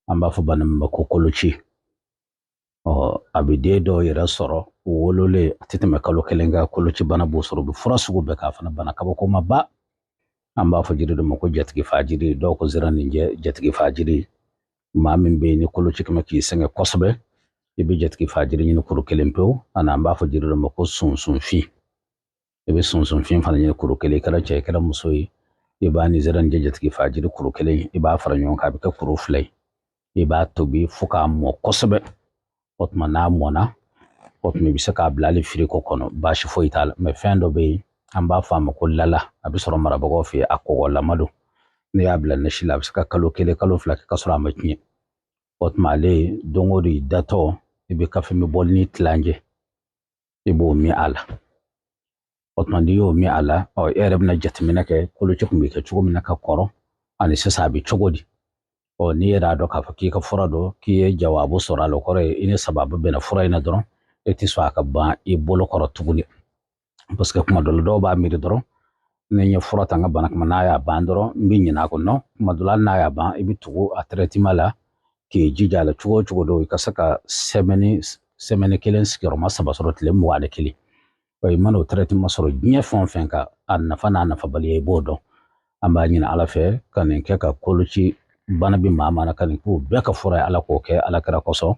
An b'a fɔ bana min ma ko koloci. Ɔ, a bɛ den dɔw yɛrɛ sɔrɔ, u wololen a tɛ tɛmɛ kalo kelen kan, koloci bana b'o sɔrɔ. U bɛ fura sugu bɛɛ k'a fana bana kabakoma ba. An b'a fɔ jiri dɔ ma ko jatigi fajiri, dɔw ko ziraninjɛ, jatigi fajiri. Maa min bɛ yen ni koloci kɛmɛ k'i sɛgɛn kosɛbɛ, i bɛ jatigi fajiri ɲini kuru kelen pewu. Ani an b'a fɔ jiri dɔ ma ko sunsunfin, i bɛ sunsunfin fana ɲini kuru kelen. I kɛra cɛ, i kɛra muso ye, i b'a ni ziraninjɛ, jatigi fajiri kuru kelen, i b'a fara ɲɔgɔn kan, a bɛ kɛ kuru 2 ye. I b'a tobi fo k'a mɔ kosɛbɛ. O tuma n'a mɔnna, o tuma i bɛ se k'a bila hali firiko kɔnɔ, baasi foyi t'a la. Mɛ fɛn dɔ bɛ yen, an b'a fɔ a ma ko lala, a bɛ sɔrɔ marabagaw fɛ yen, a kɔgɔlama don. N'i y'a bila nasi la, a bɛ se ka kalo kelen, kalo 2 kɛ ka sɔrɔ a ma tiɲɛ. O tuma ale, don o don i datɔ, i bɛ kafe min bɔlini tilancɛ, i b'o min a la. O tuma n'i y'o min a la, ɔ, e yɛrɛ bɛna jateminɛ kɛ, koloci tun bɛ kɛ cogo min na ka kɔrɔ ani sisan a bɛ cogo di. Ɔ, n'i yɛrɛ y'a dɔn k'a fɔ k'i ka fura dɔn, k'i ye jawabu sɔrɔ a la, o kɔrɔ ye i ni sababu bɛnna fura in na dɔrɔn, e tɛ sɔn a ka ban i bolo kɔrɔ tuguni. Parce que kuma dɔ la, dɔw b'a miiri dɔrɔn, ni n ye fura ta n ka bana kama, n'a y'a ban dɔrɔn, n bɛ ɲinɛ a kɔ. Non, kuma dɔ la, hali n'a y'a ban, i bɛ tugu a traitement la k'i jija a la cogo o cogo don, i ka se ka semaine kelen sigiyɔrɔma saba sɔrɔ, tile 21. I mana o traitement sɔrɔ diɲɛ fɛn o fɛn kan, a nafa n'a nafabaliya, i b'o dɔn. An b'a ɲini Ala fɛ ka nin kɛ ka koloci bana bɛ maa maa na, ka nin k'o bɛɛ ka fura ye. Ala k'o kɛ Ala kɛra kosɔn.